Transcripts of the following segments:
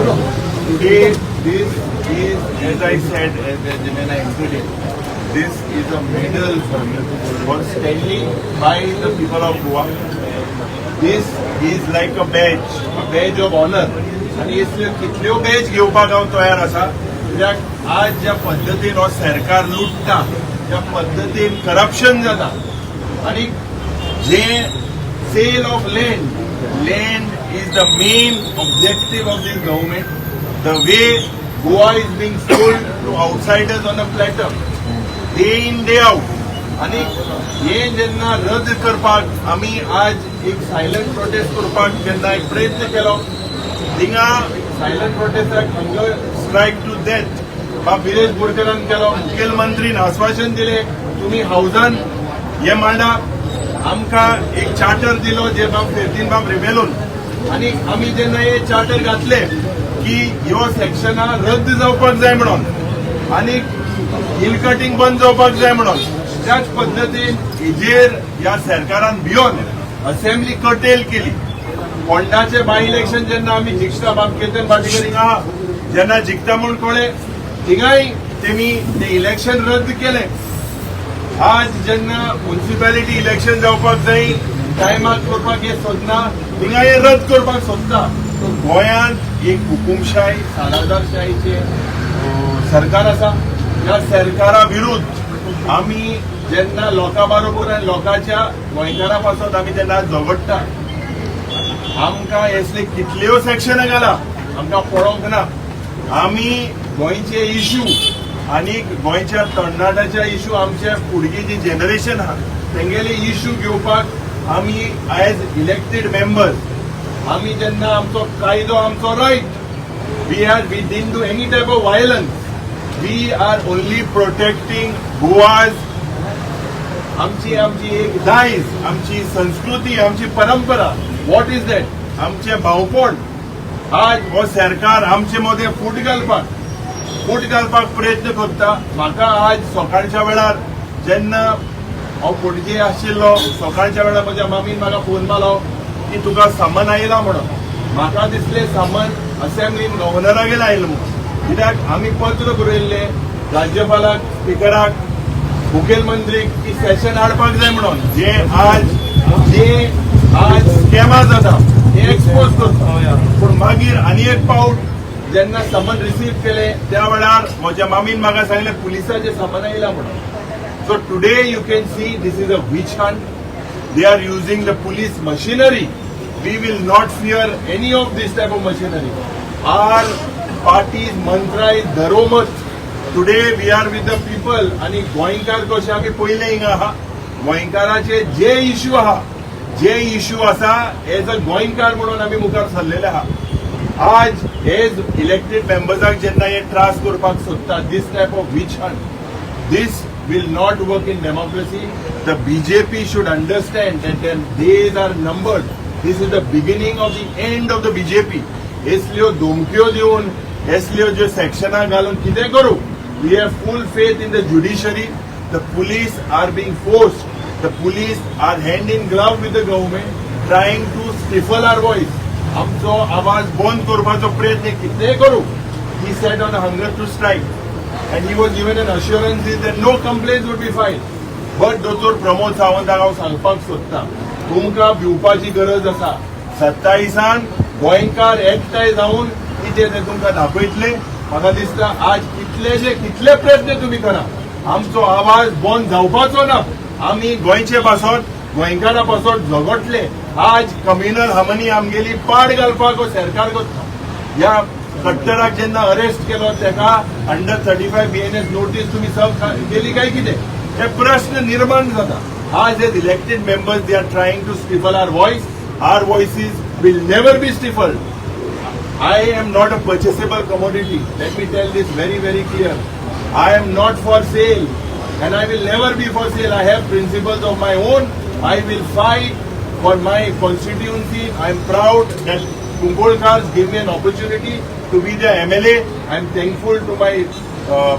Today, this is, as I said, as when I entered it, this is a medal for me for standing by the people of Goa. This is like a badge of honor. आनी असल्यो कितल्यो badge घेवपाक हांव तयार आसा, कित्याक आज ज्या पद्दतीन हो सरकार लुट्टा, ज्या पद्दतीन करप्शन जाता आनी जे sale of land, land is the main objective of this government. The way Goa is being sold to outsiders on a platter, day in, day out. आनी हे जेन्ना रद्द करपाक आमी आज एक सायलंट प्रोटेस्ट करपाक जेन्ना एक प्रयत्न केलो, थिंगा सायलंट प्रोटेस्टाक हंगर स्ट्रायक टू डेथ बाब विरेश बोरकरान केलो. मुखेलमंत्रीन आश्वासन दिले, तुमी हावजान हे मांडा. आमकां एक चार्टर दिलो जे बाब फेर्दीन बाब रिबेलोन आनी आमी जेन्ना हे चार्टर घातले की ह्यो सेक्शनां रद्द जावपाक जाय म्हणून आनी हिल कटिंग बंद जावपाक जाय म्हणून, त्याच पद्दतीन हेजेर ह्या सरकारान भियोन असेंब्ली कर्टेल केली. फोंडाचे बाय इलेक्शन जेन्ना आमी जिखता, बाब केतन भाटीकर हिंगा आहा, जेन्ना जिखता म्हूण कळ्ळें, थिंगाय तेमी ते इलेक्शन रद्द केलें. आज जेन्ना म्युन्सिपालिटी इलेक्शन जावपाक जाय, टायमाक करपाक हे सोदना, थिंगा हे रद्द करपाक सोदता. गोंयांत एक हुकुमशाय, सालादारशाहीचे सरकार आसा. ह्या सरकारा विरुद्ध आमी जेन्ना लोकां बरोबर आनी लोकांच्या गोंयकारा पासत आमी जेन्ना झगडटा, आमकां असले कितल्यो सेक्शनां घाला, आमकां पळोवंक ना. आमी गोंयचे इशू आनी गोंयच्या तरणाट्याच्या इशू, आमच्या फुडगी जी जनरेशन आहा तेंगेले इशू घेवपाक आमी एज इलेक्टेड मेंबर्स आमी जेन्ना आमचो कायदो, आमचो right, we didn't do any type of violence. We are only protecting Goa's आमची एक दायज, आमची संस्कृती, आमची परंपरा. What is that? आमचे भावपण. आज हो सरकार आमचे मदें फूट घालपाक प्रयत्न करता. म्हाका आज सकाळच्या वेळार जेन्ना हांव पणजे आशिल्लो, सकाळच्या वेळार म्हज्या मामीन म्हाका फोन मारलो की तुका समन आयला म्हणून. म्हाका दिसलें समन असेंब्लीन गव्हर्नरागेर आयलें म्हणून, कित्याक आमी पत्र बरयल्लें राज्यपालाक, स्पिकराक, मुखेलमंत्रीक की सेशन हाडपाक जाय म्हणून, जे आज स्कॅमां जाता हे एक्सपोज करता. पूण मागीर आनी एक पावट जेन्ना समन रिसीव केले, त्या वेळार म्हज्या मामीन म्हाका सांगलें, पुलिसाचे समन आयला म्हणून. So today you can see this is a witch hunt. They are using the police machinery. We will not fear any of this type of machinery. Our party's mantra is "डरो मत". Today we are with the people. आणि गोंयकार कशे आमी पयले हिंगा आहा, गोंयकाराचे जे issue आहा, जे इश्यू आसा, एज अ गोंयकार म्हणून आमी मुखार सरलेले आहा. आज एज इलेक्टेड मेंबर्साक जेन्ना हे त्रास करपाक सोदता, this type of witch hunt, this will not work in democracy. The BJP should understand that their days are numbered. This is the beginning of the end of the BJP. असल्यो धमक्यो दिवन, असल्यो ज्यो सेक्शनां घालून कितें करूं, we have full faith in the judiciary. The police are being forced. The police are hand in glove with the government, trying to stifle our voice. आमचो आवाज बंद करपाचो प्रयत्न कितेंय करूं. He said on a hunger to strike and he was given an assurance that no complaints would be filed. But दोतोर प्रमोद सावंताक हांव सांगपाक सोदता, तुमकां भिवपाची गरज आसा. 27 गोंयकार एकठांय जावन कितें तें तुमकां दाखयतले. म्हाका दिसता आज कितलेशे कितले प्रयत्न तुमी करा, आमचो आवाज बंद जावपाचो ना. आमी गोंयचे पासत, गोंयकारा पासत झगडले. आज कम्युनल हार्मनी आमगेली पाड घालपाक हो सरकार करता. ह्या कट्टराक जेन्ना अरेस्ट केलो, तेका under 35 BNS notice तुमी सर्व केली काय कितें, हे प्रश्न निर्माण जाता. आज as elected members they are trying to stifle our voice. Our voices will never be stifled. I am not a purchasable commodity. Let me tell this very, very clear. I am not for sale and I will never be for sale. I have principles of my own. I will fight for my constituency. I am proud that Cuncolimkars gave me an opportunity to be the MLA. I am thankful to my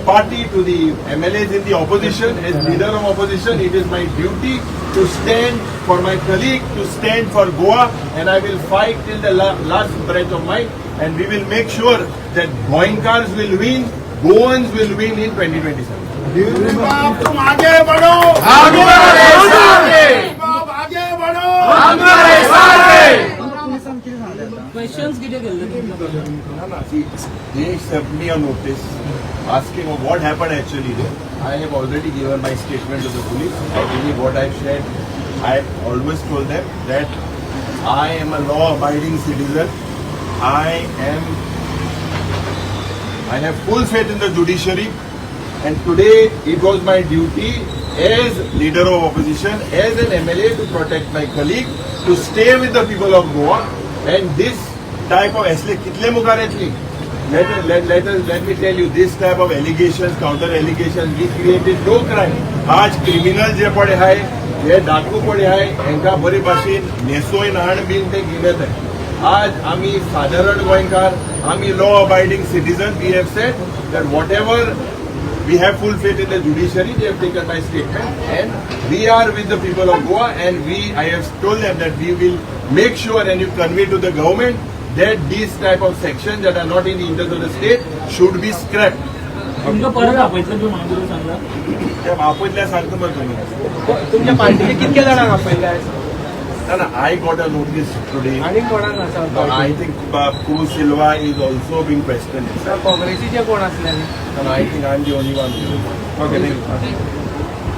party, to the MLAs in the opposition. As leader of opposition, it is my duty to stand for my colleague, to stand for Goa, and I will fight till the last breath of mine. and we will make sure that Goenkars will win, Goans will win in 2027. तुम आगे बढ़ो, आगे बढ़ो, बाप आगे बढ़ो. हमारे साथ. क्वेश्चन्स कितें केल्ले तुमकां? See, they sent me a notice asking what happened actually there. I have already given my statement to the police. I believe what I've said, I have always told them that I am a law-abiding citizen. I have full faith in the judiciary, and today it was my duty as leader of opposition, as an MLA, to protect my colleague, to stay with the people of Goa, and this type of असले कितले मुखार येतली. Let me tell you, this type of allegations, counter allegations, we created no crime. आज criminal जे पळय आहाय, हे डाकू पळय आहाय, हेंकां बरे भाशेन न्हेसोवन हाण बीन ते घेवन येताय. आज आमी सादारण गोंयकार, आमी law abiding citizen. We have said that whatever, we have full faith in the judiciary. They have taken my statement and we are with the people of Goa, and we I have told them that we will make sure and you convey to the government that these type of sections that are not in the interest of the state should be scrapped. तुमकां परत आपयतले बी म्हणून कितें सांगला? ते आपयतल्या सांगता मरे तुमी. तुमच्या पार्टीचे कितके जाणांक आपयले आयज? ना ना, I got a notice today. आनी कोणाक आसा? I think Cruz Silva is also being questioned. काँग्रेसीचे कोण आसले? And I think I'm the only one. Okay, thank you.